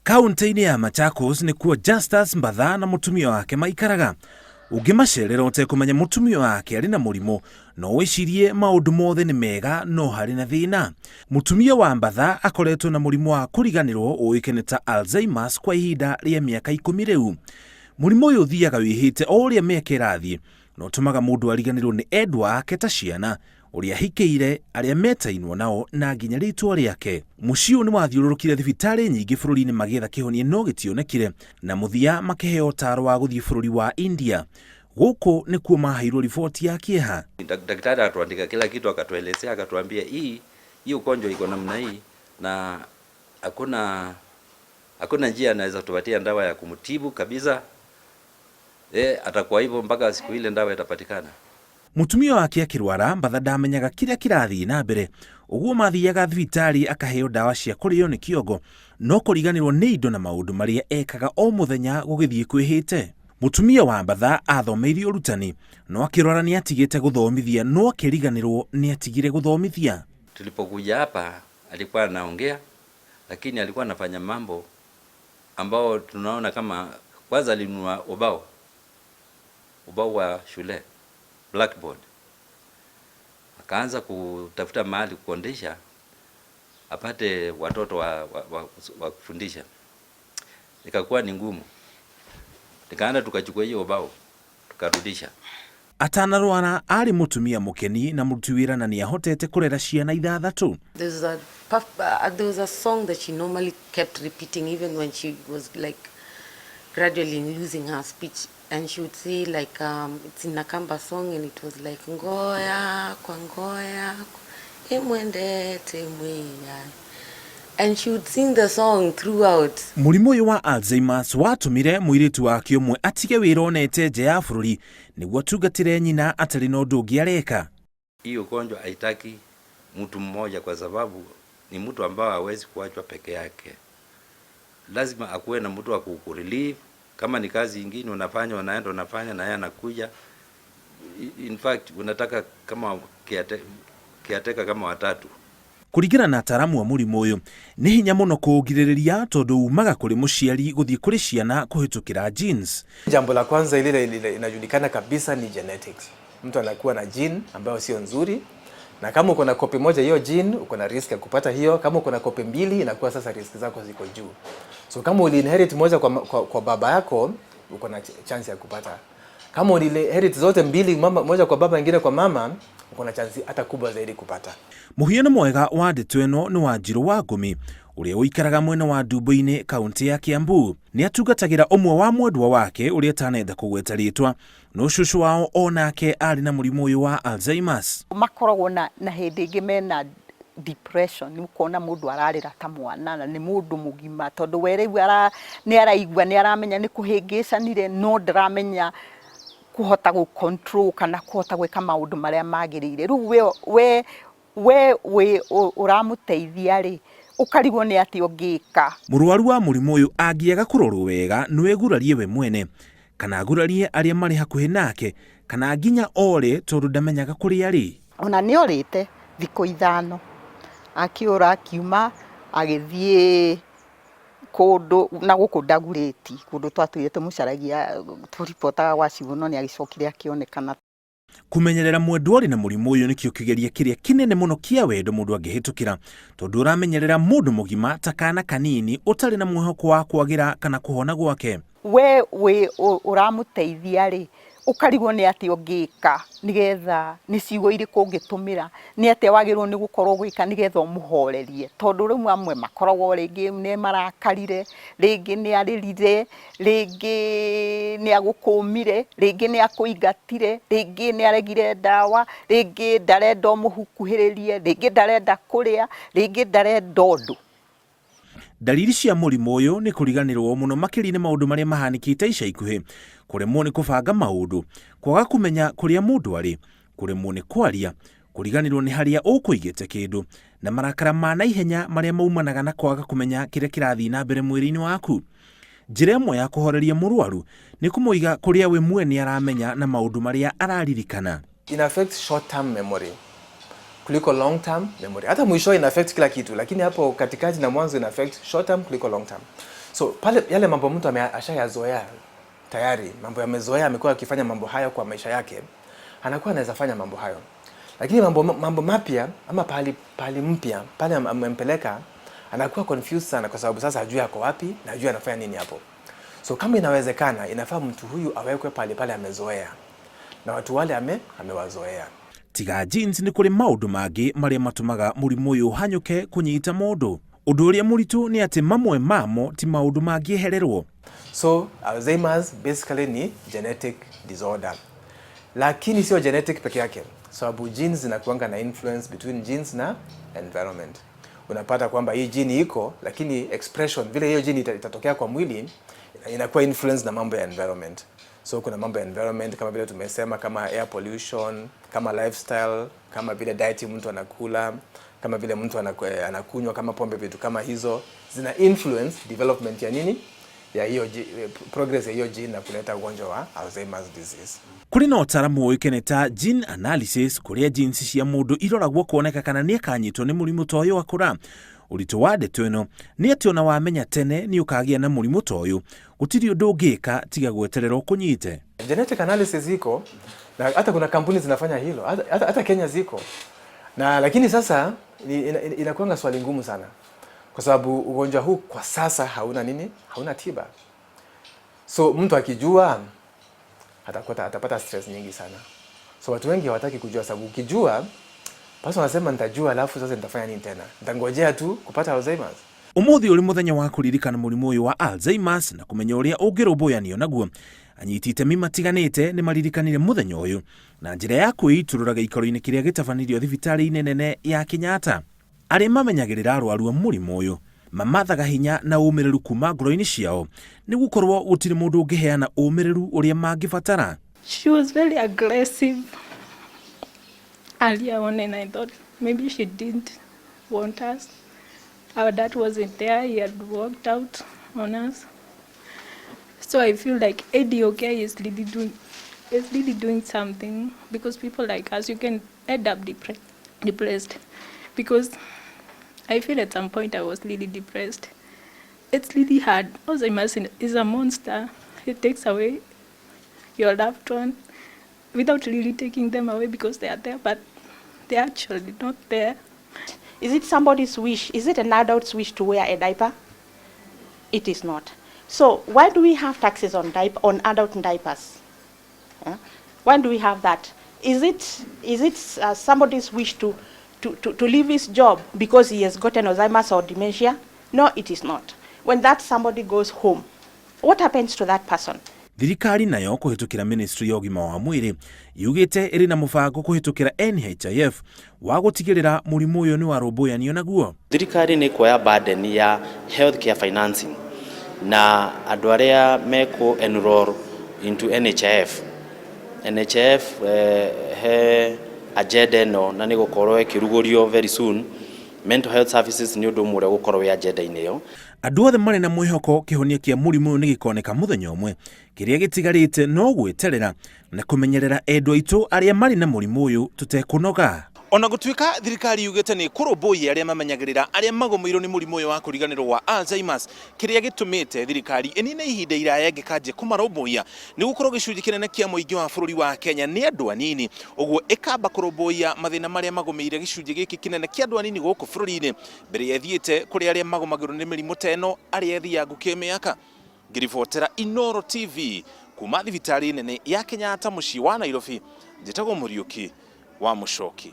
Kaunti-inĩ ya Machakos nĩkuo Justus Mbatha na mũtumia wake maikaraga. Ũngĩmacerera ũtekũmenya mũtumia wake arĩ na mũrimũ, no wĩcirie maũndũ mothe nĩ mega no harĩ na thĩna. Mũtumia wa Mbatha akoretwo na mũrimũ wa kũriganĩrwo ũĩkaine ta Alzheimer's kwa ihinda rĩa mĩaka 10 rĩu. Mũrimũ ũyũ ũthiaga wĩhĩte o ũrĩa mĩaka ĩrathiĩ na ũtũmaga mũndũ ariganĩrwo nĩ endwa ake ta ciana, ũrĩa ahikĩire, arĩa metainwo nao na nginya rĩtwa rĩake. Mũciĩ ũyũ nĩ wathiũrũrũkire thibitarĩ nyingĩ bũrũri-inĩ magĩetha kĩhonia no gĩtionekire na mũthia makĩheo ũtaaro wa gũthiĩ bũrũri wa India. Gũkũ nĩkuo maheirwo riboti ya kĩeha. Daktari akatuandika kila kitu, akatuelezea, akatuambia hii ugonjwa iko namna hii na hakuna njia anaweza tupatia dawa ya kumtibu kabisa. Atakuwa hivyo mpaka siku ile dawa itapatikana. Mũtumia wake akĩrwara, Mbatha ndamenyaga kĩrĩa kĩrathiĩ na mbere. Ũguo mathiaga thibitarĩ akaheo ndawa cia kũrĩo nĩ kĩongo, no kũriganĩrwo nĩ indo na maũndũ marĩa ekaga o mũthenya gũgĩthiĩ kwĩhĩte. Mũtumia wa Mbatha athomeire ũrutani, no akĩrwara nĩ atigĩte gũthomithia, no akĩriganĩrwo nĩ atigire gũthomithia. Tulipokuja hapa alikuwa anaongea, lakini alikuwa anafanya mambo ambao tunaona kama kwanza alinunua ubao wa shule, blackboard. Akaanza kutafuta mahali kukodisha apate watoto wa kufundisha. Ikakuwa ni ngumu. Nikaenda tukachukua hiyo ubao tukarudisha. Atanarwara arĩ mũtumia mũkeni na mũruti wĩra na nĩahotete kũrera ciana 6. There was a song that she normally kept repeating even when she was gradually losing her speech, and she would say it's in Akamba song, and it was like ngoya kwa ngoya imwendete mwiya, and she would sing the song throughout. Mũrimũ ũyũ wa Alzheimer's watũmire mũirĩtu wake ũmwe atige wĩra onete nja ya bũrũri nĩguo atungatĩre nyina atarĩ na ũndũ ũngĩ areka. Hii ugonjwa haitaki mtu mmoja kwa sababu ni mtu ambao hawezi kuachwa peke yake. Lazima akuwe na mtu wa kukurelieve. Kama ni kazi ingine unafanya, unaenda unafanya na yeye anakuja. In fact unataka kama kiateka kama watatu. Kũringana na ataaramu a mũrimũ ũyũ, nĩ hinya mũno kũũgirĩrĩria tondũ umaga kũrĩ mũciari gũthiĩ kũrĩ ciana kũhĩtũkĩra genes. Jambo la kwanza ile inajulikana kabisa ni genetics. Mtu anakuwa na gene ambayo sio nzuri, na kama uko na copy moja hiyo gene uko na risk ya kupata hiyo. Kama uko na copy mbili inakuwa sasa risk zako ziko juu. So kama uli inherit moja kwa baba yako uko na chance ya kupata. Kama uli inherit zote mbili, mama, moja kwa baba ingine kwa mama, uko na chance hata kubwa zaidi kupata. Mũhiano mwega wa ndeto ĩno nĩ wa Njirũ wa Ngũmi ũrĩa ũikaraga mwena wa Ndumbo-inĩ kaunti ya Kiambu. Nĩ atungatagĩra ũmwe wa mwendwa wake ũrĩa atanenda kũgweta rĩtwa, no cũcũ wao onake arĩ na mũrimũ ũyũ wa Alzheimer's. Makoragwo na hĩndĩ ĩngĩ mena depression, nĩ ũkona mũndũ ararĩra ta mwana na nĩ mũndũ mũgima, tondũ we rĩu nĩ araigua, nĩ aramenya nĩ kũhĩngĩcanire, no ndaramenya kũhota gũ control kana kũhota gwĩka maũndũ marĩa magĩrĩire. Rĩu we wĩ ũramũteithia rĩ, ũkarigwo nĩ atĩa ũngĩka. Mũrwaru wa mũrimũ ũyũ angĩaga kũrorwo wega no egurarie we mwene kana agurarie arĩa marĩ hakuhĩ nake kana nginya ore tondũ ndamenyaga kũrĩa arĩ. Ona nĩ orĩte thikũ 5 akĩũra akiuma agĩthiĩ kũndũ na gũkũ Dagoretti, kũndũ twatũire tũmũcaragia tũripotaga gwa cibũ, no nĩ agĩcokire akĩonekana. Kũmenyerera mwendwa ũrĩ na mũrimũ ũyũ nĩkĩo kĩgeria kĩrĩa kĩnene mũno kĩa wendo mũndũ angĩhĩtũkĩra, tondũ ũramenyerera mũndũ mũgima ta kana kanini ũtarĩ na mwĩhoko wa kwagĩra kana kũhona gwake. We wĩ ũramũteithia rĩ, ũkarigwo nĩ atĩa ũngĩka nĩgetha, nĩ ciugo irĩkũ ũngĩtũmĩra, nĩ atĩa wagĩrĩirwo nĩ gũkorwo ũgĩka nĩgetha ũmũhorerie, tondũ rĩu amwe makoragwo rĩngĩ nĩ marakarire, rĩngĩ nĩ arĩrire, rĩngĩ nĩ agũkũmire, rĩngĩ nĩ akũingatire, rĩngĩ nĩ aregire ndawa, rĩngĩ ndarenda ũmũkuhĩrĩrie, rĩngĩ ndarenda kũrĩa, rĩngĩ ndarenda ũndũ. Ndariri cia mũrimũ ũyũ nĩ kũriganĩrwo mũno makĩria nĩ maũndũ marĩa mahanĩkĩte ica ikuhĩ, kũremwo nĩ kũbanga maũndũ, kwaga kũmenya kũrĩa mũndũ arĩ, kũremwo nĩ kwaria, kũriganĩrwo nĩ harĩa ũkũigĩte kĩndũ, na marakara ma naihenya marĩa maumanaga na kwaga kũmenya kĩrĩa kĩrathiĩ na mbere mwĩrĩ-inĩ waku. Njĩra ĩmwe ya kũhoreria mũrwaru nĩ kũmũiga kũrĩa we mwene aramenya na maũndũ marĩa araririkana. Ina affect short term memory kuliko long term memory. Hata mwisho ina affect kila kitu, lakini hapo katikati na mwanzo ina affect short term kuliko long term. So pale yale mambo mtu ashayazoea tayari, mambo yamezoea, amekuwa akifanya mambo hayo kwa maisha yake, anakuwa anaweza fanya mambo hayo. Lakini mambo mapya ama pahali mpya pale amempeleka, anakuwa confused sana, kwa sababu sasa hajui ako wapi na hajui anafanya nini hapo. So kama inawezekana, inafaa mtu huyu awekwe pale pale amezoea na watu wale amewazoea. Tiga genes nĩ kũrĩ maũndũ mangĩ marĩa matũmaga mũrimũ ũyũ ũhanyũke kũnyita mũndũ. Ũndũ ũrĩa mũritũ nĩ atĩ mamwe mamo ti maũndũ mangĩehererwo. So Alzheimer's basically ni genetic disorder, lakini sio genetic peke yake, sababu genes zinakuanga na influence between genes na environment. Unapata kwamba hii gene iko, lakini expression vile hiyo gene itatokea kwa mwili inakuwa influence na mambo ya environment. So kuna mambo ya environment kama vile tumesema, kama air pollution, kama lifestyle, kama vile diet mtu anakula, kama vile mtu anakunywa kama pombe, vitu kama hizo zina influence development ya nini, ya hiyo progress ya hiyo gene na kuleta ugonjwa wa Alzheimer's disease. Kũrĩ na ũtaramu ũĩkaine ta gene analysis, kũrĩa genes cia mũndũ iroragwo kuoneka kana nĩ akanyitwo nĩ mũrimũ ta ũyũ akũra. Ũritũ wa ndeto ĩno nĩ atĩ ona wamenya tene nĩ ũkagĩa na mũrimũ ta ũyũ, gũtirĩ ũndũ ũngĩka tiga gweterera ũkũnyite. Genetic analysis iko na hata kuna kampuni zinafanya hilo, hata Kenya ziko na, lakini sasa inakuanga swali ngumu sana, kwa sababu ugonjwa huu kwa sasa hauna nini, hauna tiba. So mtu akijua atapata stress nyingi sana. So watu wengi hawataki kujua, sababu ukijua basi wanasema nitajua, alafu sasa nitafanya nini tena? Nitangojea tu kupata Alzheimer's. Ũmũthĩ ũrĩ mũthenya wa kũririkana mũrimũ ũyũ wa Alzheimer's na kũmenya ũrĩa ũngĩrũmbũyanio naguo. Anyiti itemi matiganĩte nĩ maririkanire mũthenya ũyũ na njĩra ya kwĩitũrũra gĩikaro-inĩ kĩrĩa gĩtabanĩrio thibitarĩ-inĩ nene ya Kenyatta. Arĩa mamenyagĩrĩra arwaru a mũrimũ ũyũ mamathaga hinya na ũmĩrĩru kuma ngoro-inĩ ciao, nĩ gũkorwo gũtirĩ mũndũ ũngĩheana ũmĩrĩru ũrĩa mangĩbatara. She was very aggressive earlier on, and I thought maybe she didn't want us. Our dad wasn't there, he had walked out on us. So I feel like ADOK is really doing something, because people like us, you can end up depressed. Because I feel at some point I was really depressed. It's really hard. Alzheimer's is a monster. It takes away your loved one without really taking them away, because they are there, but they're actually not there. Is it somebody's wish? Is it an adult's wish to wear a diaper? It is not. So why do we have taxes on adult diapers? Huh? Why do we have that? Is it somebody's wish to leave his job because he has gotten Alzheimer's or dementia? No, it is not. When that somebody goes home, what happens to that person? Thirikari nayo kũhĩtũkĩra ministry ya ũgima wa mwĩrĩ yugĩte ĩrĩ na mũbango kũhĩtũkĩra NHIF wa gũtigĩrĩra mũrimũ ũyũ nĩ warũmbũyanio naguo. Thirikari nĩ ĩkuoya burden ya healthcare financing na andũ arĩa mekũ enroll into NHIF. NHIF he agenda ĩno na nĩ gũkorwo ĩkĩrugũrio very soon. Mental health services nĩ ũndũ ũmwe ũrĩa ũgũkorwo wĩ agenda-inĩ ĩyo. Andũ othe marĩ na mwĩhoko kĩhonia kĩa mũrimũ ũyũ nĩ gĩkoneka mũthenya ũmwe. Kĩrĩa gĩtigarĩte no gwĩterera na kũmenyerera endwa aitũ arĩa marĩ na mũrimũ ũyũ tũtekũnoga. Ona gũtuĩka thirikari yugĩte nĩ kũrũmbũiya arĩa mamenyagĩrĩra arĩa magũmĩirwo nĩ mũrimũ ũyũ wa kũriganĩrwo wa Alzheimer's, kĩrĩa gĩtũmĩte thirikari ĩnine ihinda iraya ĩngĩkanjia kũmarũmbũiya nĩ gũkorwo gĩcunjĩ kĩnene kĩa mũingĩ wa bũrũri wa Kenya nĩ andũ anini, ũguo ĩkamba kũrũmbũiya mathĩna marĩa magũmĩire gĩcunjĩ gĩkĩ kĩnene kĩa andũ anini gũkũ bũrũri-inĩ mbere ya ĩthiĩte kũrĩ arĩa magũmagĩrwo nĩ mĩrimũ ta ĩno arĩa ethiangu kĩmĩaka. Ngĩribotera Inoro TV kuma thibitarĩ nene ya Kenyatta mũciĩ wa Nairobi, njĩtagwo Mũriũki wa Mũcoki.